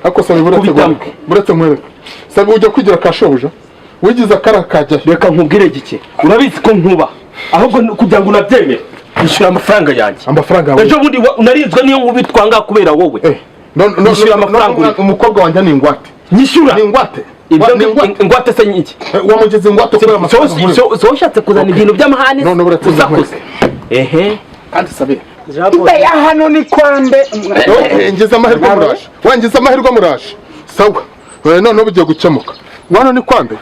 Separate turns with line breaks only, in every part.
Ariko Sabi, buretse
Kubitamo.
Buretse nkwereke, Sabi, ujya kwigira ka shobuja, wigize akara kajyayo.
Reka nkubwire gike, urabizi ko nkuba, ahubwo kugira ngo unabyemere, ishyura amafaranga yanjye.
Amafaranga yawe?
Ejo bundi narinzwe niyo nkubitwa ngaha kubera wowe.
Eh, no, no,
Nishyura
no,
amafaranga
no,
uri.
Umukobwa wanjye ni ingwate.
Nyishyura.
Ni ingwate.
Ibyo
Ni ingwate.
Ingwate se nyiki?
Wamugize ingwate kubera amafaranga nkureba.
So ushatse kuzana ibintu by'amahane.
None buretse
usakuze, ehe.
Kandi Sabi,
Mbe hano ni kwande?
Ngize amahirwe muraje, we, ngize amahirwe muraje, sawa. Noneho bigiye gukemuka. Hano ni kwande?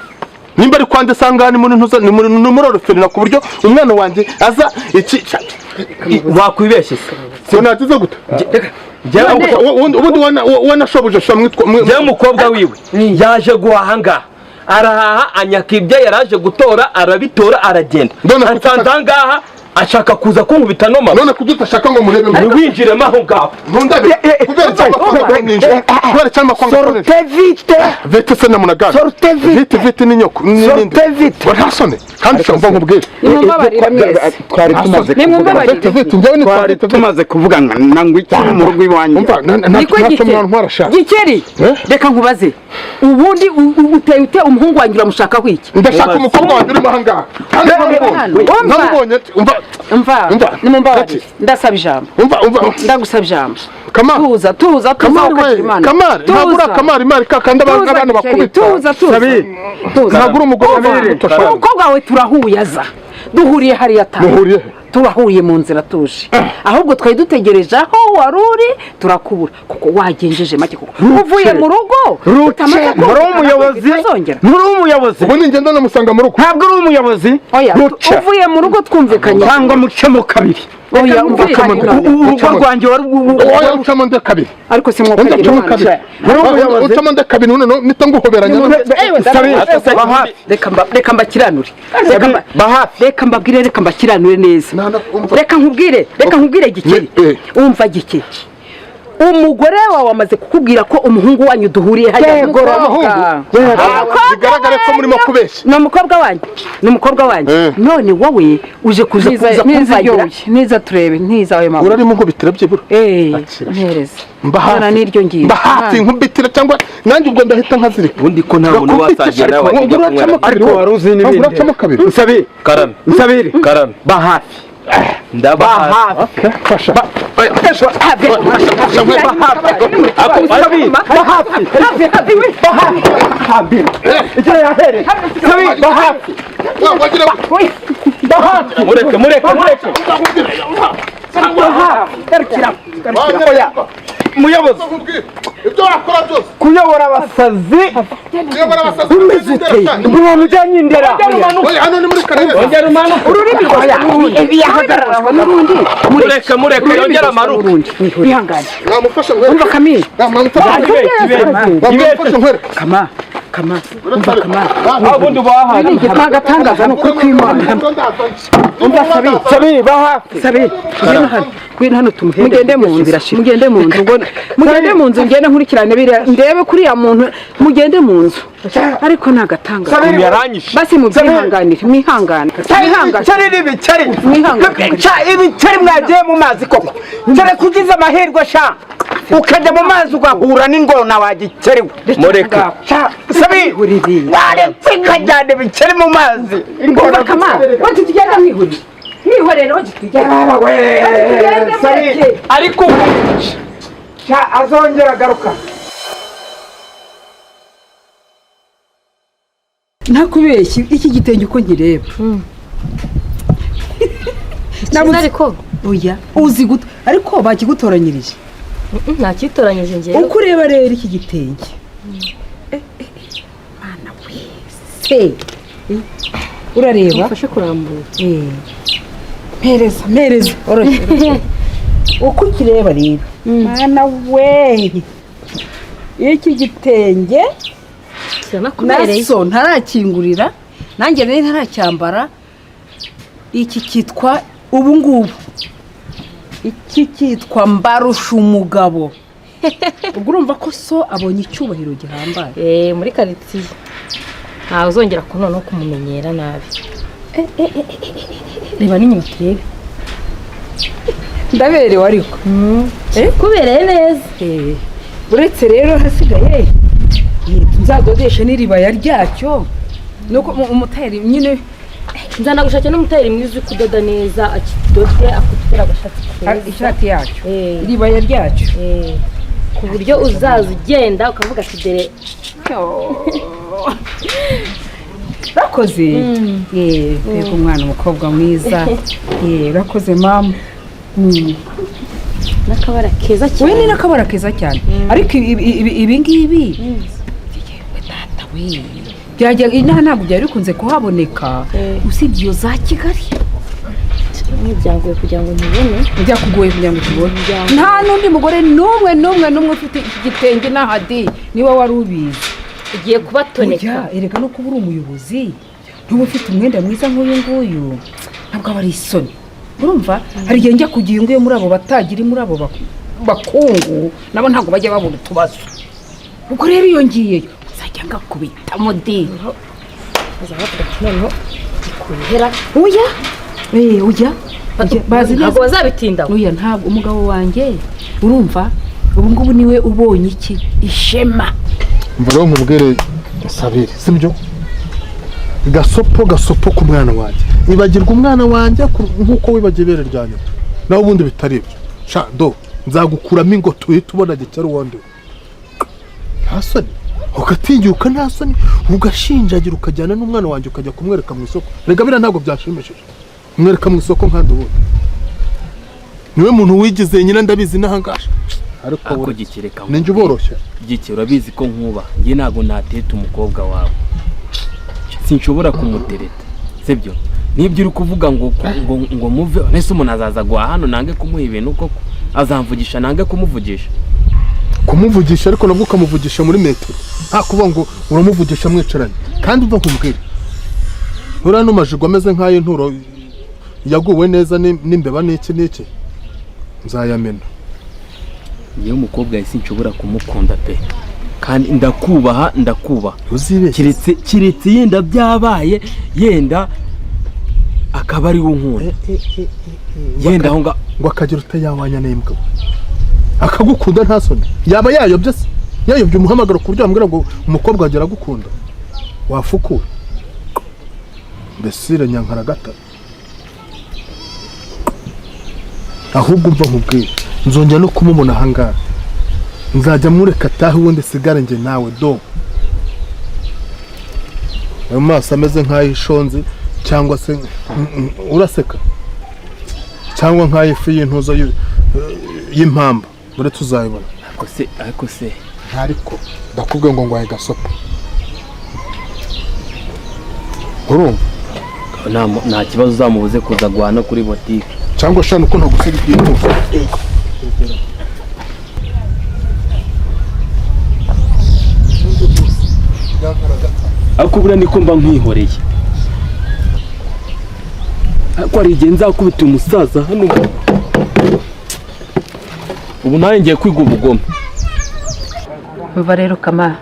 Nimba ari kwande, sanga ni muri ntuza, ni muri orphelinat, ku buryo umwana wanjye aza iki.
Wakwibeshye se?
So nagize gute?
Njyewe
Ubundi wana shobuja shamwitwa.
Njyewe umukobwa wiwe yaje guhaha ngaha, arahaha, anyaka ibyo yaraje gutora, arabitora, aragenda.
None
Ansanze aha ngaha, ashaka kuza kunkubita no mama.
None kubyo utashaka ngo murebe?
Ntiwinjiremo aho ngaho.
Ntundabe kubera cyangwa kwanga ninjira, kubera cyangwa kwanga.
Sortez vite.
Vite se namunagana?
Sortez vite.
Vite vite ni nyoko ni ninde?
Sortez vite.
Wa, ntasone kandi ushobora nkubwire.
Nimumbabarire mwese.
Twari tumaze
Nimumbabarire.
Vite vite, njyewe ni
Twari
vite vite.
tumaze kuvugana ngo iki mu rugo iwanjye.
Umva,
Niko
ntacyo
Gikeri.
mwantwara sha.
Gikeri,
Eh?
reka nkubaze, ubundi uteye ute umuhungu wanjye? Uramushakaho iki?
Ndashaka umukobwa wanjye urimo ahangaha kandi ntamubonye.
Umva.
Ntamubonye, umva.
Umva.
Umva.
Nimumbabarire, ndasaba ijambo.
Umva, umva.
Ndagusaba ijambo.
Kamari.
Tuza, tuza, tuza.
Kamari we.
Ukagira Imana.
Kamari, ntabwo uri kamari mari kakandi
Tuza,
abana
Gikeri,
bakubita.
tuza, tuza, tuza.
Ntabwo uri umugore muto sha.
Umukobwa wawe turahuye, aza duhuriye hariya tanu.
Muhuriye he?
Turahuriye mu nzira tuje, ahubwo twari dutegereje aho wari uri turakubura, kuko wagenjeje make, kuko uvuye mu rugo
Ruce.
utamaze
Muri
kumvikana ko
umuyobozi.
bitazongera.
Muri umuyobozi.
Ubu ningenda namusanga mu rugo.
Ntabwo uri umuyobozi.
Oya.
Ruca.
Uvuye mu rugo twumvikanye.
Cyangwa mucemo kabiri.
Oya, umva kandi none.
Urugo rwanjye wari
Oya, ucamo nde kabiri.
Ariko si
Undi
mwokagira
acamo
Imana.
kabiri.
Muri umuyobozi.
Ucamo nde kabiri, none mpita nguhoberanya.
Sabi, ba hafi.
Reka mbakiranure.
Ba hafi.
Reka mbabwire, reka mbakiranure neza.
Umva.
Reka nkubwire, reka nkubwire, Gikeri.
Eh.
Umva Gikeri, umugore wawe amaze kukubwira ko umuhungu wanyu duhuriye hariya.
Yego.
Bigaragare ko murimo kubeshya.
Ni umukobwa wanjye, ni umukobwa wanjye.
Eh.
None wowe uje kuza
Ntiza
kumvangira.
iryoshye, ntiza turebe, ntiza ayo mabuye.
Urarimo nkubitira byibura.
Eh.
Akira.
Mpereza.
Mba
None
hafi.
n'iryo ngiryo.
Mba hafi nkubitira, cyangwa nanjye ubwo ndahita nkazirika.
Ubundi ko nta muntu wasangiye nawe
Ngo
ajya
uracamo
kunywera.
kabiri.
Ariko wari uzi n'ibindi.
Uracamo kabiri.
Nsabire.
Karame.
Nsabire.
Karame.
Ba hafi.
Ndaba
Ba
hafi.
hafi.
Fasha. Fasha. Fasha.
Nsabire, ba hafi, ba hafi, hambira icyo yahereye. Nsabire, ba hafi, ba hafi.
Mureke, mureke, mureke.
Ba hafi. Oya muyobozi.
Ibyo wakora byose.
Kuyobora abasazi.
Kuyobora abasazi.
Umeze ute umuntu ujyanye indera?
Oya, hano ni muri karere.
Ongera umanuke.
Ururimi rwawe
Yahagarara.
n'urundi.
Mureke, mureke, yongera amanuke.
Urundi wihangane.
Namufasha
Umva.
nkwereke.
Kamili.
Namufasha. Namufasha nkwereke.
Kama, kama, umva kama.
Aho ubundi bahaye.
Ni agatangaza, ni ukuri kw'Imana. Umva Sabi.
Sabi, ba hafi.
Sabi, ngwino hano, ngwino hano tumuhere.
Mugende mu nzu.
Birashira.
Mugende mu nzu, ubwo
Mugende mu nzu, ngende nkurikirane biriya, ndebe kuriya muntu. Mugende mu nzu, ariko ni agatangaza.
Sabi.
Yaranyishe.
Basi mubyihanganire, mwihangane, mwihangane.
Cyari ibiceri.
Mwihangane.
Ca ibiceri, mwagiye mu mazi koko? Cyane kugize amahirwe sha, ukajya mu mazi ugahura n'ingona wagikeriwe.
Mureke.
Sha Sabi, waretse ikajyana ibiceri mu mazi, ingona.
Umva kama, wati tugenda, mwihurire, mwihorere, wati tugenda.
Yewe, Sabi.
Ariko
Sha azongera agaruka.
Ntakubeshye, iki gitenge uko nkireba
Cyiza ariko.
Oya, uzi guto, ariko bakigutoranyirije.
Ntakitoranyije njyewe.
Uko ureba rero iki gitenge, Mana we se! Urareba.
Ufashe kurambura.
Mpereza, mpereza, oroshye, oroshye. Uko ukireba rero, Mana we, iki gitenge
Kiranakubereye.
Naso ntarakingurira, nanjye rero ntaracyambara. Iki cyitwa ubu ngubu, iki cyitwa mbarusha umugabo. Ubwo urumva ko so abonye icyubahiro gihambaye.
Eh, muri karitsiye ntawe uzongera kunona no kumumenyera nabi. Reba n'inyuma turebe.
Ndaberewe ariko.
Kubereye neza.
Eh, Uretse rero hasigaye nzadodeshe n'iribaya ryacyo, nuko umutayeri nyine.
Nzanagushakira n'umutayeri mwiza uri kudoda neza, akidode akudodera agashati keza.
Ishati yacyo.
Eh.
Iribaya ryacyo.
Eh, ku buryo uzaza ugenda ukavuga ati dore.
Urakoze. Yeee, mbega umwana, umukobwa mwiza! Yeee, urakoze mama.
N'akabara keza
We ni
cyane.
N'akabara keza cyane, ariko ibi ngibi, yewe data we, byajya inaha ntabwo byari bikunze kuhaboneka usibye iyo za Kigali.
Byangoye kugira ngo nkibone.
Byakugoye kugira ngo ukibone?
Byangoye.
Nta n'undi mugore n'umwe n'umwe n'umwe ufite iki gitenge n'ahadi, niba wari ubizi.
Ugiye kubatoneka.
Oya, erega no kuba uri umuyobozi ntuba ufite umwenda mwiza nk'uyu nguyu ntabwo aba ari isoni. Urumva, hari igihe njya kugira ngo muri abo batagira, muri abo bakungu nabo ntabwo bajya babona utubazo. Ubwo rero iyo ngiyeyo nzajya ngakubitamo di.
Bazavuga ati noneho gikuhera.
Oya, oya, oya, bazi
ntabwo
neza.
Bazabitindaho.
Oya, ntabwo. Umugabo wanjye, urumva, ubu ngubu niwe ubonye iki ishema.
Mva rero nkubwire Sabire, sibyo? Gasopo, gasopo ku mwana wanjye. Ibagirwa umwana wanjye nk'uko wibagiwe ibere rya nyuma. Naho ubundi bitari ibyo, sha do nzagukuramo ingoto uhita ubona gikera uwundi. Nta soni, ugatinyuka, nta soni, ugashinjagira, ukajyana n'umwana wanjye, ukajya kumwereka mu isoko. Rega biriya ntabwo byashimishije, kumwereka mu isoko nkandi. Ubundi niwe muntu wigize nyina, ndabizi n'ahangaha, ariko
Ako
burya
gikireka.
Ninjye uboroshye.
Gike, urabizi ko nkuba njye ntabwo nateta umukobwa wawe, sinshobora kumutereta, sibyo? Nibyo uri kuvuga ngo muve nese umuntu azaza guhaha hano nange kumuha ibintu koko? Azamvugisha nange kumuvugisha?
Kumuvugisha, ariko nabwo ukamuvugisha muri metero, nta kuvuga ngo uramuvugisha mwicaranye. Kandi umva nkubwire, uriya n'umajigo ameze nk'ay'inturo yaguwe neza n'imbeba n'iki n'iki, nzayamena.
Ngewe umukobwa wawe sinshobora kumukunda pe, kandi ndakubaha, ndakubaha.
Uzibeshye.
Keretse yenda byabaye, yenda akaba ari we unkunda, yenda aho ngaho.
Ngo akagira utayawanya n'imbwa akagukunda, nta soni? Yaba yayobye se, yayobye umuhamagaro ku buryo wambwira ngo umukobwa wanjye aragukunda? Wafukura mbese nyankaragata. Ahubwo umva nkubwire, nzongera no kumubona ahangaha, nzajya mureka atahe, ubundi sigare njye nawe. Do ayo maso ameze nk'ay'ishonzi cyangwa se uraseka, cyangwa nk'ay'ifi y'intuza y'impamba, uretse uzayibona.
Ariko se
Ariko ndakubwiye ngo ngwaye gasopo, urumva?
Nta kibazo, uzamubuze kuza guhaha no kuri botike.
Cyangwa shana uko ntagusiga iby'intuza.
Ariko buriya niko mba nkwihoreye, ariko hari igihe nzakubita umusaza hano. Ubu nawe ngiye kwiga ubugome.
Umva rero kama,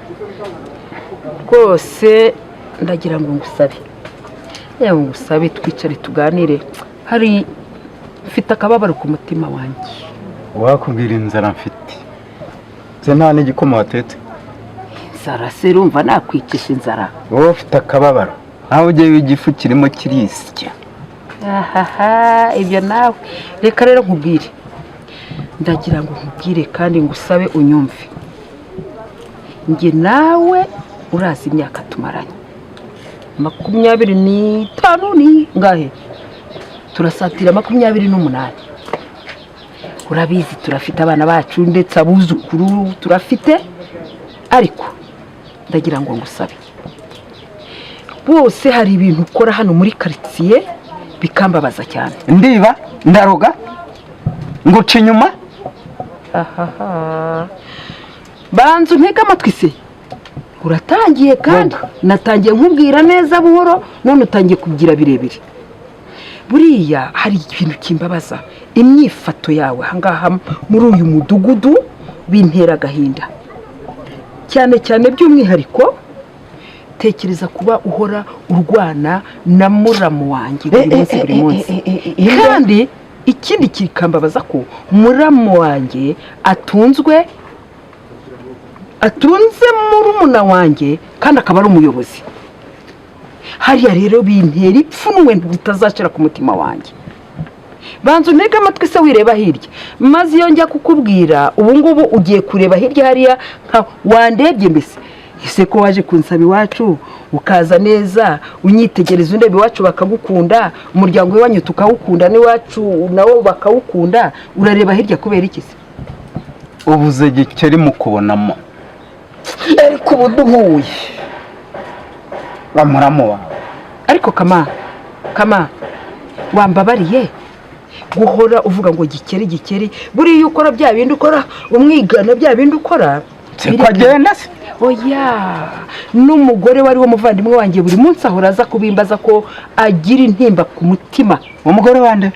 rwose ndagira ngo ngusabe, yewe ngusabe twicare tuganire, hari mfite akababaro ku mutima wanjye.
Wakubwira inzara mfite se, nta n'igikoma watetse?
Inzara se, urumva nakwicisha inzara?
Wowe ufite akababaro nawe ugiye, igifu kirimo kirisya.
Ahaha, ibyo nawe reka. Rero nkubwire, ndagira ngo nkubwire kandi ngusabe unyumve. Njye nawe urazi imyaka tumaranye, 25 ni ngahe, turasatira 28. Urabizi turafite abana bacu, ndetse abuzukuru turafite. Ariko ndagira ngo ngusabe, bose hari ibintu ukora hano muri karitsiye bikambabaza cyane.
Ndiba, ndaroga, nguca inyuma?
Ahaha, banza untege amatwi se. Uratangiye kandi, natangiye nkubwira neza buhoro, none utangiye kugira birebire. Buriya hari ikintu kimbabaza, imyifato yawe ahangaha muri uyu mudugudu bintera agahinda cyane cyane. By'umwihariko tekereza kuba uhora urwana na muramu wanjye buri munsi, buri munsi. Kandi ikindi kikambabaza ko muramu wanjye atunzwe Atunze murumuna wanjye kandi akaba ari umuyobozi. Hariya rero bintera ipfunwe ritazashira ku mutima wanjye. Banza untege amatwi se wireba hirya, maze iyo njya kukubwira ubu ngubu ugiye kureba hirya hariya nka wandebye. Mbese ese ko waje kunsaba iwacu ukaza neza unyitegereza, undeba iwacu bakagukunda, umuryango w'iwanyu tukawukunda, n'iwacu nawo bakawukunda, urareba hirya kubera iki se?
Ubuze Gikeri mu kubonamo, ariko ubu duhuye wa muramu wawe.
Ariko kama wambabariye guhora uvuga ngo Gikeri, Gikeri. Buriya iyo ukora bya bindi ukora umwigana, bya bindi ukora.
Siko agenda se?
Oya, n'umugore wari wo muvandimwe wanjye buri munsi ahora aza kubimbaza ko agira intimba ku mutima.
Umugore wande?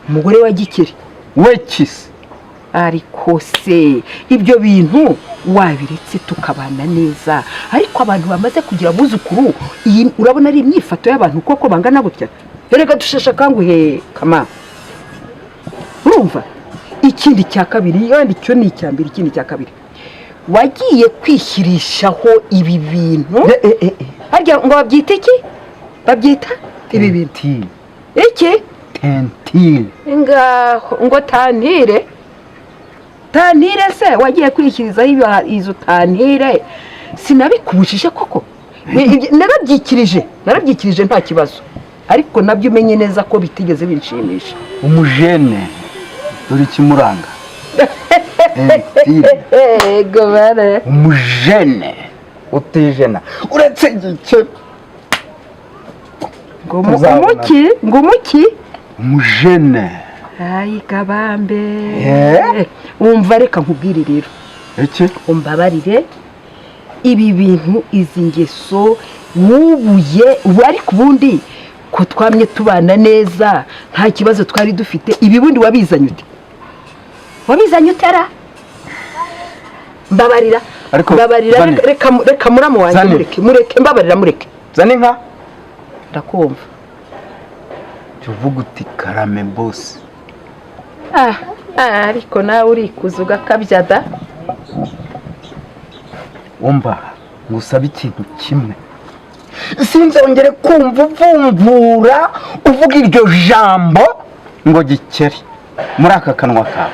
Umugore wa Gikeri.
We kisi?
Ariko se ibyo bintu wabiretse tukabana neza? Ariko abantu bamaze kugira abuzukuru, iyi urabona ari imyifato y'abantu koko bangana gutya? Erega dusheshe akanguhe, kama. Urumva, ikindi cya kabiri, wenda icyo ni icya mbere, ikindi cya kabiri, wagiye kwishyirishaho ibi bintu harya ngo babyita iki? Babyita ibi bintu iki?
Tentire.
Ngaho ngo tantire, tantire se wagiye kwishyirizaho izo tantire? Sinabikubujije koko, narabyikirije, narabyikirije, nta kibazo, ariko nabyo umenye neza ko bitigeze binshimisha.
Umujene dore ikimuranga.
Ego bare.
Umujene utijena uretse Gikeri.
Ngo umuki? Ngo umuki?
Umujene.
Ayi kabambe, wumva, reka nkubwire rero.
Iki?
Umbabarire, ibi bintu, izi ngeso wubuye ubu, ariko ubundi ko twamye tubana neza nta kibazo twari dufite, ibi bundi wabizanye ute? Wabizanye utera? Mbabarira.
Ariko
mbabarira.
Zane.
Reka muramu wanjye.
Zane.
Mureke, mureke, mbabarira, mureke.
Zana inka.
Ndakumva.
Jya uvuga uti karame bosi.
Ah, ah, ariko nawe urikuza ugakabya da.
Wumva, ngusabe ikintu kimwe: sinzongere kumva uvumvura uvuga iryo jambo ngo Gikeri muri aka kanwa kawe.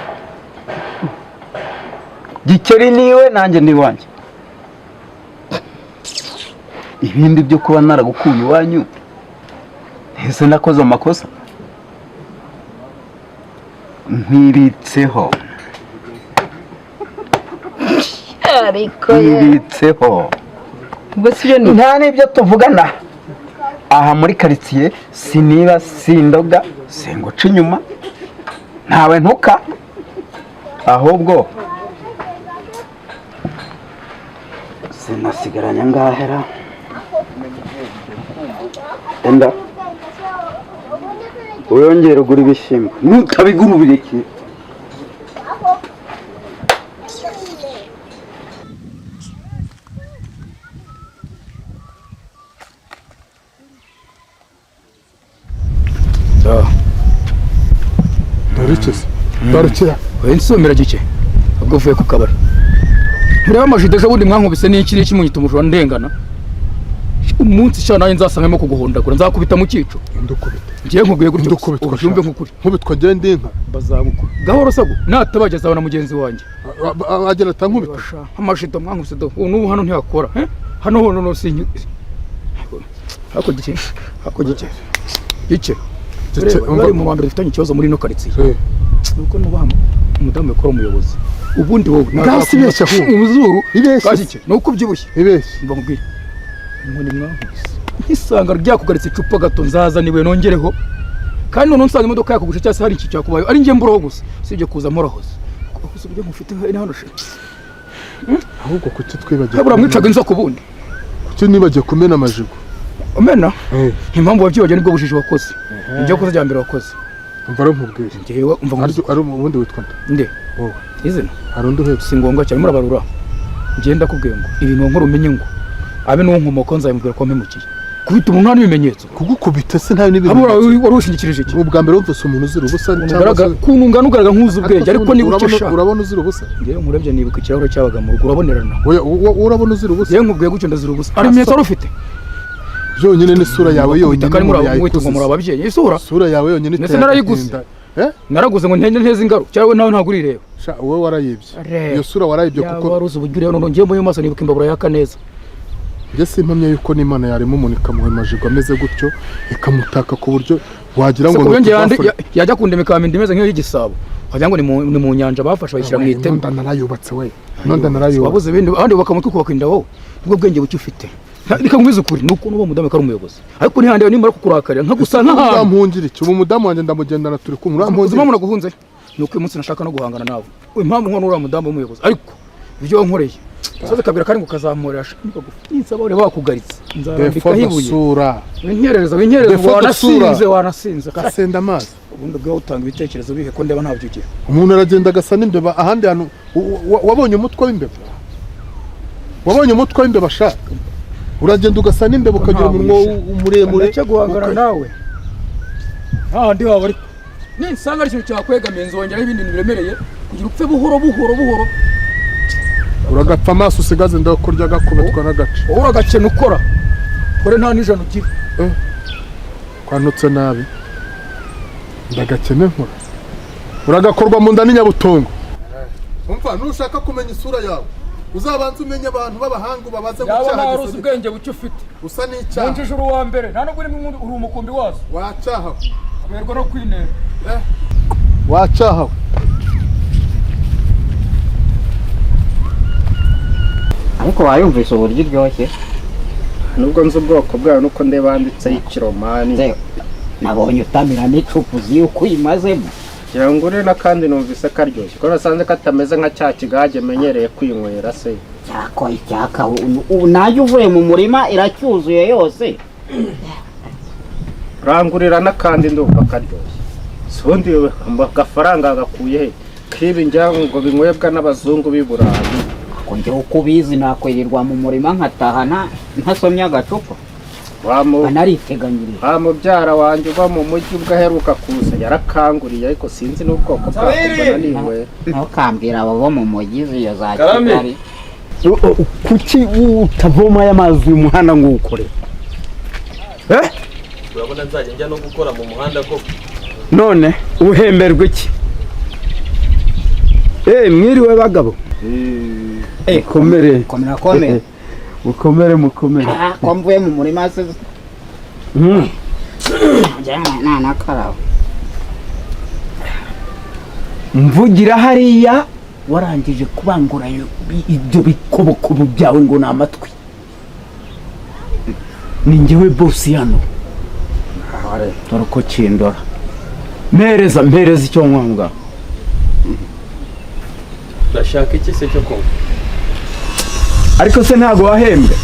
Gikeri niwe, nanjye ni iwanjye. Ibindi byo kuba naragukuye iwanyu, ese nakoze amakosa? Nkwibitseho.
Ariko ye.
Nkwibitseho.
Ubwo si byo ni
Nta n'ibyo tuvugana aha muri karitsiye. Siniba, sindoga, singuca inyuma, ntawe ntuka, ahubwo sinasigaranye ngahera enda wiyongere ugura ibishyimbo, nutabigura ubireke.
Dore iki se? Dore iki?
Oya, nsumira gike ubwo uvuye ku kabari. Ntureba amajido ejo bundi mwankubise n'iki n'iki, munyita umujura ndengana. Umunsi sha nanjye nzasangamo kuguhondagura, nzakubita mu cyico.
Ndukubita.
Ngiye nkubwiye gutyo.
Ndukubitwa.
Ubyumve nk'ukuri.
Nkubitwa ngende inka.
Bazagukura gahoro sago natabageza abona mugenzi wanjye.
Agira ati nkubita.
Basha, amajido mwankubise do ubu n'ubu hano ntihakora, eh? Hano hono no sinyi hako gike, hako gike, gike.
Gike,
Ureba, bari mu bambere dufitanye ikibazo muri ino karitsiye. Nuko nubaha umudamu ukora umuyobozi, ubundi wowe
Ngaho si ibeshya ahubwo.
mu zuru.
Ibeshya.
Gike nuko ubyibushye.
Ibeshya.
Mba nkubwire, inkoni mwankubise nkisanga ryakugaritse icupa gato, nzaza niwe nongereho. Kandi noneho nsanga imodoka yakugusha cyangwa se hari iki cyakubayeho, ari njye mburaho gusa, usibye kuza mporahoze gusa uburyo mufite hano she.
Ahubwo kuki twibagiwe?
Habura mwicaga inzoka ubundi.
Kuki nibagiwe kumena amajigo?
Umena? Impamvu wabyibagiwe nibwo bujiji wakoze, ibyo wakoze bya mbere wakoze.
Umva rero nkubwire.
Njyewe umva
Ari
nkubwire.
ari ubundi witwa nde?
Nde?
Wowe.
Izina?
Hari undi uhetse.
Si ngombwa cyane murabarura. Njye ndakubwiye ngo ibintu nkora umenye ngo abe n'uwo nkomoko nzabimubwira ko mpemukiye. Kubita umuntu nta n'ibimenyetso.
Kugukubita se ntayo
Habura
n'ibimenyetso.
Wari ushingikirije iki?
Ubwa mbere wumvise umuntu uzira ubusa cyangwa se
Ukuntu ungana ugaragara nk'uzi ubwenge, ariko niba
urabona
ucesha.
Urabona uzira ubusa?
Ngewe nkurebye nibuka ikirahure cyabaga mu rugo, urabonerana.
Oya, urabona uzira ubusa?
Yewe, nkubwiye gutyo, ndazira ubusa. Hari ibimenyetso wari ufite?
Byonyine n'isura yawe yonyine
Kandi muri
umuntu
abo mwita ngo muri
yayikuze.
ababyeyi, isura.
Isura yawe yonyine
Ndetse
iteye
narayiguze.
agahinda. Eh?
Naraguze ngo ntende nteze ingaro, cyangwa nawe ntabwo urireba?
Sha, wowe warayibye.
Areba.
Iyo sura warayibye
Yaba
kuko
wari uzi uburyo ureba, none ngewe muri maso nibuka imbabura yaka neza.
Njye simpamya yuko n'Imana yarema umuntu ikamuha amajigo ameze gutyo, ikamutaka ku buryo wagira
Se
ngo
ku buryo
ni
njye
utuvafure.
yajya kundema ikampa imeze nk'iyo y'igisabo, wagira ngo ni mu nyanja bafashe bayishyira mu iteme.
Nonda narayubatse we, nonda narayubatse.
Wabuze ibindi, abandi bubaka umutwe ukubaka inda. Wowe nibwo bwenge buke ufite. Reka nkubwize ukuri, ni uko n'uwo mudamu ko ari umuyobozi, ariko ntihande nimara kukurakarira nkagusa nk'ahantu.
Urampungira iki? Ubu umudamu wanjye ndamugendana, turi kumwe,
Uzi
urampungira
impamvu naguhunze? Ni uko uyu munsi nashaka no guhangana nawe. Impamvu nkora uriya mudamu w'umuyobozi, ariko ibyo wankoreye usoze kabira kandi ngo ukazamurira, ninsaba ureba bakugaritse, nzarambikaho
defo
ibuye.
Sura.
Winyerereza, winyerereza.
Defo
Wanasinze, wanasinze.
Gasenda amazi.
Ubundi ubwo utanga ibitekerezo bihe ko ndeba ntabyo ugira?
Umuntu aragenda agasa n'imbeba ahandi hantu. Wabonye umutwe w'imbeba? Wabonye umutwe w'imbeba sha? Uragenda ugasa n'imbeba, ukagira umunwa muremure.
Ndacyo guhangana nawe hahandi waba, ariko ninsanga ari ikintu cyakwegamiye nzongeraho ibindi bintu biremereye kugira upfe buhoro buhoro buhoro.
Uragapfa amaso usigaze ndakurya gakubitwa n'agace.
Wowe uragakena, ukora kore nta n'ijana ugira.
Kwanutse nabi, ndagakene nkora, uragakorwa mu nda n'inyabutongo. Umva, nushaka kumenya isura yawe uzabanza umenye abantu b'abahanga ubabaze ngo
Yaba
icyaha
nta ruzi
gisa
ubwenge buke ufite.
Usa n'icyaha.
Munjije uri uwa mbere, nta nubwo urimo, uri umukumbi wazo.
Wacyahawe.
Aberwa no kwinera.
Wacyahawe.
Ariko wayumvise uburyo iryoshye?
Nubwo nzi ubwoko bwayo, nuko ndeba handitseho ikiromani.
Nabonye utamira n'icupa, uzi yuko uyimazemo.
Ngira ngo ure n'akandi, numvise karyoshye ko nasanze katameze nka cya kigage menyereye kwinywera se.
Cyako icyaka ubu najya uvuye mu murima iracyuzuye yose.
Rangurira n'akandi, ndumva karyoshye. Si ubundi agafaranga gakuye he k'ibi ngira ngo binywebwa n'abazungu b'i Burayi?
Ako njyewe uko ubizi nakwirirwa mu murima nkataha ntasomye agacupa? Anariteganyirije.
Wa mubyara wanjye uba mu mujyi ubwo aheruka kuza yarakanguriye, ariko sinzi n'ubwoko bwako, mbona ninywera.
Ntukambwira abo bo mu mujyi iyo za
Karame.
Kigali.
Kuki utavoma aya mazi uyu muhanda ngo uwukore? Eh?
Urabona nzajya njya no gukora mu muhanda koko?
None uhemberwa iki? Eh, mwiriwe bagabo. Mukomere.
Komera, komera.
Mukomere, mukomere.
Ah, ko mvuye mu murima se? Njye nanakaraba.
Mvugira hariya warangije kubangura ibyo bikobokobo byawe ngo ni amatwi. Ni njyewe bosi hano. Dore uko kindora. Mpereza, mpereza icyo nywa ngaho.
Urashaka iki se cyo kunywa?
Ariko se ntabwo wahembwe?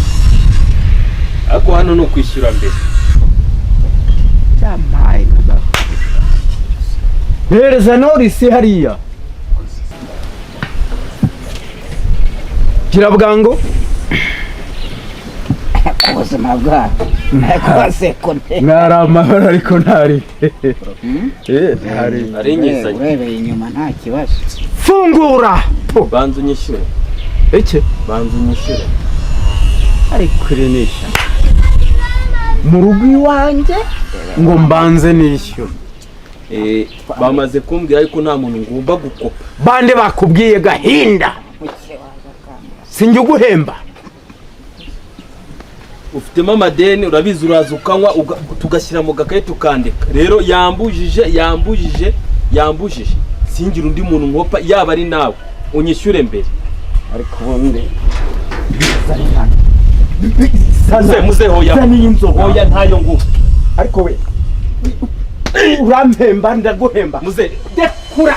Ariko hano ni ukwishyura mbere.
Yampaye. Mpereza norisi hariya. Gira bwangu.
Ubuzima bwacu rwose ko
Mwari amahoro, ariko ntari. Eh, ntari.
Ari nyizanye.
Urebeye inyuma nta kibazo.
Fungura.
Banza unyishyure.
Iki?
Banza unyishyure.
Ariko iri ni ishyano. Mu rugo iwanjye ngo mbanze nishyure?
Eh, bamaze kumbwira yuko nta muntu ngomba gukopa.
Bande bakubwiye gahinda? Sinjye uguhemba.
Ufitemo amadeni, urabizi, uraza ukanywa tugashyira mu gakayi tukandika. Rero yambujije, yambujije, yambujije singira undi muntu nkopa, yaba ari nawe, unyishyure mbere.
Ariko ubundi
Muze, muze, hoya.
Zana iyi nzoga.
Hoya, ntayo nguha.
Ariko we urampemba, ndaguhemba.
Muze.
Dekura.